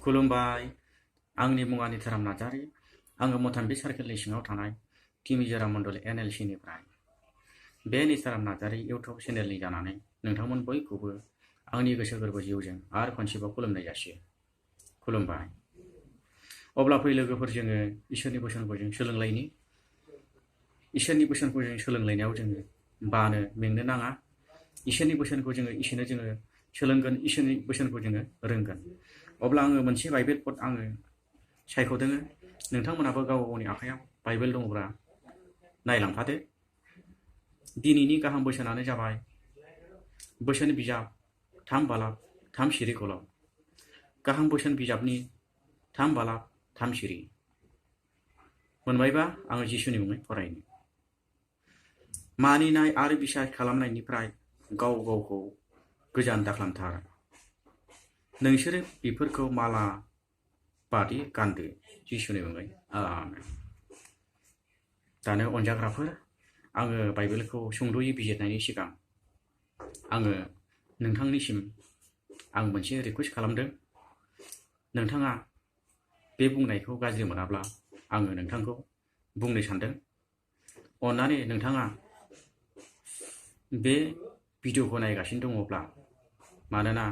खुलुमबाय आंनि मुङा निताराम नार्जारी आङो मथाम्बिल सार्केलनि सिङाव थानाय तिमिजरा मण्डल N.E.L.C निफ्राय बे निताराम नार्जारी इउटुब चेनेलनि जानानै नोंथांमोन बयखौबो आंनि गोसो गोरबो जिउजों आरो खनसेबाव खुलुमनाय जासियो खुलुमबाय अब्ला फै लोगोफोर जोङो इसोरनि बोसोनखौ जों सोलोंलायनि इसोरनि बोसोनखौ जों सोलोंलायनायाव जोङो बानो मेंनो नाङा इसोरनि बोसोनखौ जोङो सोलोंगोन इसोरनि बोसोनखौ जोङो रोंगोन अब्ला आङो मोनसे बाइबेल पद आङो सायख'दों नोंथांमोनाबो गाव गावनि आखायाव बाइबेल दङब्ला नायलांफादो दिनैनि गाहाम बोसोनानो जाबाय बोसोन बिजाब 3 बालाब 3 सिरि कलम गाहाम बोसोन बिजाबनि 3 बालाब 3 सिरि मोनबायबा आङो जिसुनि मुङै फरायनो मानिनाय आरो बिसास खालामनायनिफ्राय गाव गावखौ गोजान दाखालामथार नोंसोरो बेफोरखौ माला बादि गानदो जिसुनि मुङै आमेन दानो अनजाग्राफोर आङो बाइबेलखौ सुंद'यै बिजिरनायनि सिगां आङो नोंथांनिसिम आं मोनसे रिक्वेस्ट खालामदों नोंथाङा बे बुंनायखौ गाज्रि मोनाब्ला आङो नोंथांखौ बुंनो सानदों अन्नानै नोंथाङा बे भिडिअखौ नायगासिनो दङब्ला मानोना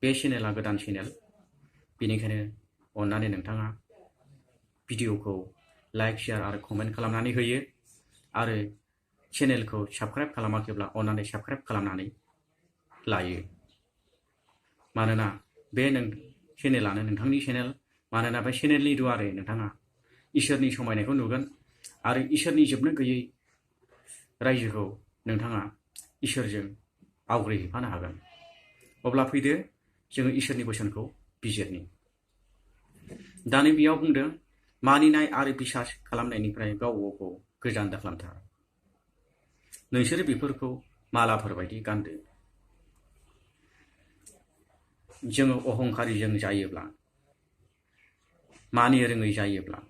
बे चेनेला गोदान चेनेल बेनिखायनो अन्नानै नोंथाङा भिडिअखौ लाइक शेयार आरो कमेन्ट खालामनानै होयो आरो चेनेलखौ साबस्क्राइब खालामाखैब्ला अन्नानै साबस्क्राइब खालामनानै लायो मानोना बे चेनेलानो नोंथांनि चेनेल मानोना बे चेनेलनि दुआरै नोंथाङा इसोरनि समायनायखौ नुगोन आरो इसोरनि जोबनो गैयै रायजोखौ नोंथाङा इसोरजों आवग्रिहैफानो हागोन अब्ला फैदो जोङो इसोरनि बोसोनखौ बिजिरनि दानि बेयाव बुंदों मानिनाय आरो बिसास खालामनायनिफ्राय गाव गावखौ गोजान दाखालामथार नोंसोरो बेफोरखौ मालाफोर बायदि गानदो जोङो अहंकारिजों जायोब्ला मानिनो रोङै जायोब्ला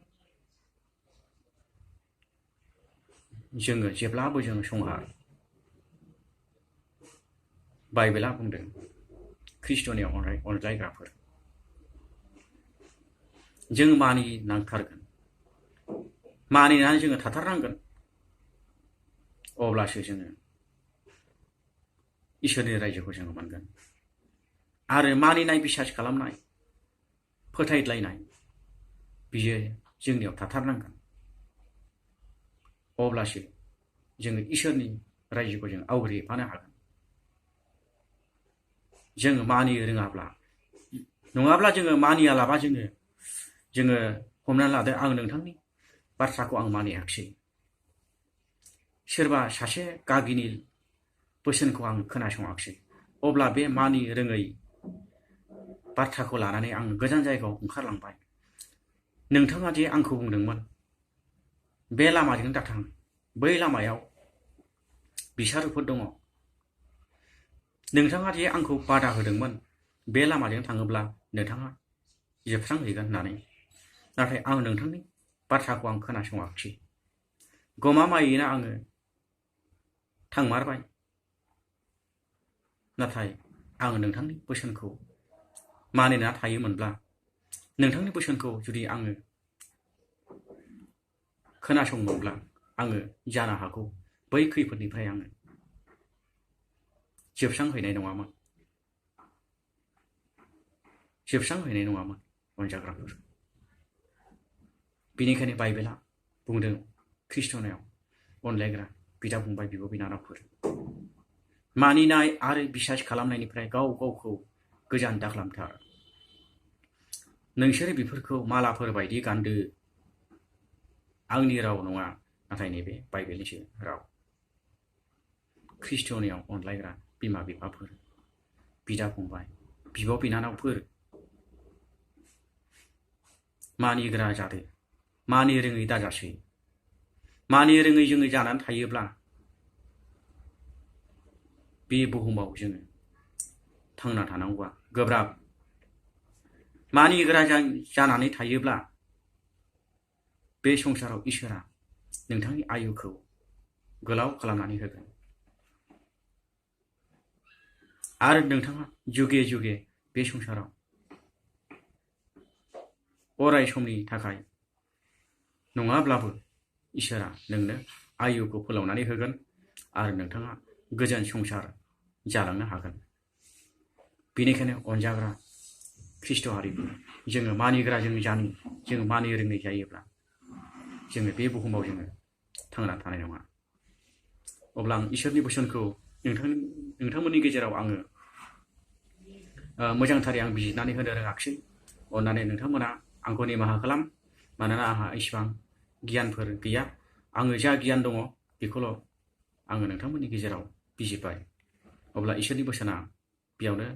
जोङो जेब्लाबो जों संहार बाइबेला बुंदों ख्रिस्ट'नियाव अनज्लायग्राफोर जों मानिनांथारगोन मानिनानै जोङो थाथारनांगोन अब्लासो जोङो इसोरनि रायजोखौ जोङो मोनगोन आरो मानिनाय बिसास खालामनाय फोथायलायनाय बियो जोंनियाव थाथारनांगोन अब्लासो जोङो इसोरनि रायजोखौ जों आवग्रिहैफानो हागोन जोङो मानिनो रोङाब्ला नङाब्ला जोङो मानियालाबा जोङो हमनानै लादो आं नोंथांनि बाथ्राखौ आं मानियाखिसै सोरबा सासे गागिनि बोसोनखौ आं खोनासङाखिसै अब्ला बे मानि रोङै बाथ्राखौ लानानै आं गोजान जायगायाव ओंखारलांबाय नोंथाङा जे आंखौ बुंदोंमोन बे लामाजों दाथां बै लामायाव बिसारुफोर दङ नोंथाङा जे आंखौ बादा होदोंमोन बे लामाजों थाङोब्ला नोंथाङा जोबस्रांहैगोन होननानै नाथाय आं नोंथांनि बाथ्राखौ आं खोनासङाखिसै गमामायैनो आङो थांमारबाय नाथाय आं नोंथांनि बोसोनखौ मानिना थायोमोनब्ला नोंथांनि बोसोनखौ जुदि आङो खोनासङोमोनब्ला आङो जानो हागौ बै खैफोदनिफ्राय आङो जोबस्रांहैनाय नङामोन अनजाग्राफोर बेनिखायनो बाइबेला बुंदों ख्रिस्ट'नियाव अनलायग्रा बिदा फंबाय बिब' बिनानावफोर मानिनाय आरो बिसास खालामनायनिफ्राय गाव गावखौ गोजान दाखालामथार नोंसोरो बेफोरखौ मालाफोर बायदि गानदो आंनि राव नङा नाथाय नैबे बाइबेलनिसो राव ख्रिस्ट'नियाव अनलायग्रा बिमा बिफाफोर बिदा फंबाय बिब' बिनानावफोर मानिग्रा जादो मानि रोङै दाजासै मानि रोङै जोङो जानानै थायोब्ला बे बुहुमाव जोङो थांना थानांगौआ गोब्राब मानिग्रा जानानै थायोब्ला बे संसाराव इसोरा नोंथांनि आयुखौ गोलाव खालामनानै होगोन आरो नोंथाङा जुगे जुगे बे संसाराव अराय समनि थाखाय नङाब्लाबो इसोरा नोंनो आयुखौ फोलावनानै होगोन आरो नोंथाङा गोजोन संसार जालांनो हागोन। बेनिखायनो अनजाग्रा ख्रिस्ट' हारिफोर जोङो मानिग्रा जोङो मानिनो रोंनाय जायोब्ला जोङो बे बुहुमाव जोङो थांना थानाय नङा। अब्ला आं इसोरनि बोसोनखौ नोंथांमोननि गेजेराव आङो मोजांथारै आं बिजिरनानै होनो रोङाखिसै। अन्नानै नोंथांमोना आंखौ निमाहा खालाम, मानोना आंहा इसिबां गियानफोर गैया। आङो जा गियान दङ बेखौल' आङो नोंथांमोननि गेजेराव बिजिरबाय। अब्ला इसोरनि बोसोना बेयावनो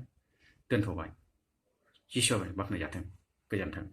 दोनथ'बाय। जिसुआ बाख्नायजाथों। गोजोन्थों।